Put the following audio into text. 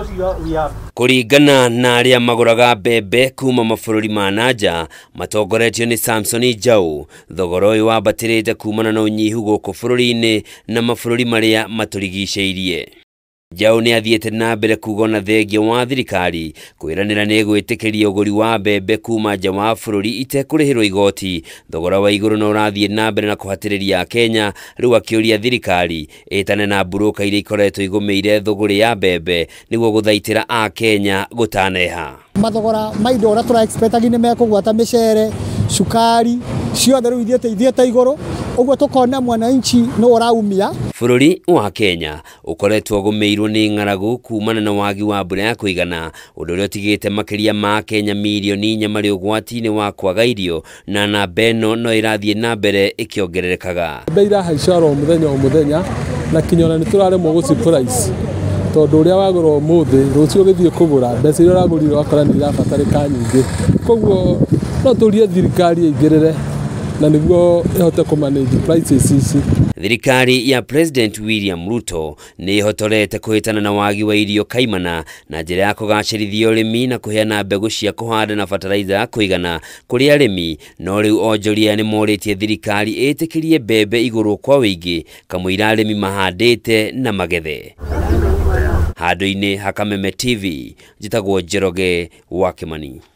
Because we are Kũringana na arĩa magũraga mbembe kuma mabũrũri ma nanja matongoretio nĩ Samson Njau, thogora ũyũ wambatĩrĩte kumana na ũnyihu gũkũ bũrũri-inĩ na mabũrũri marĩa matũrigicĩirie. Njau nĩ athiĩte na mbere kuga ona thengia wa thirikari kwĩranĩra nĩ ĩgwĩtĩkĩria ũgũri wa mbembe kuma nja wa bũrũri itekũrĩhĩrwo igoti, thogora wa igũrũ no ũrathiĩ na mbere na kũhatĩrĩria Akenya, rĩu akĩũria thirikari ĩtane na mburũka iria ikoretwo igũmĩire thũgũrĩ ya mbembe nĩguo gũthaitĩra Akenya gũtaneha. Mathogora ma indo ũrĩa tũra expect nĩ mekũgwa ta mĩcere, cukari, ciothe rĩu ithiĩte igũrũ, ũguo tũkona mwananchi nĩ ũraumia. Bũrũri wa Kenya ũkoretwo ũgũmĩirwo nĩ ng'aragu kumana na wagi wa mbura ya kũigana, ũndũ ũrĩa ũtigĩte makĩria ma Kenya mirioni 4 marĩ ũgwati-inĩ wa kwaga irio, na namba ĩno no ĩrathiĩ na mbere ĩkĩongererekaga. Mbei irahaica oro mũthenya o mũthenya, na kinya ona nĩ tũraremwo gũci price tondũ ũrĩa wagũra ũmũthĩ rũciũ ũgĩthiĩ kũgũra mbeca iria ũragũrire ũgakora nĩ irabatarĩka nyingĩ. Koguo no tũrie thirikari ĩingĩrĩre na nĩguo ĩhote kũ manage prices ici. Thirikari ya President William Ruto nĩ ĩhotorete kũhĩtana na wagi wa irio kaimana na njĩra ya kũgacĩrithia ũrĩmi na kũheana mbegũ cia kũhanda na bataraitha ya kũigana kũrĩ arĩmi, no rĩu onjoria nĩ morĩtie thirikari ĩtĩkĩrie mbembe igũrũ kwa ũingĩ kamũira arĩmi mahandĩte na magethe. Handũ-inĩ ha Kameme TV, njĩtagwo Njoroge wa Kĩmani.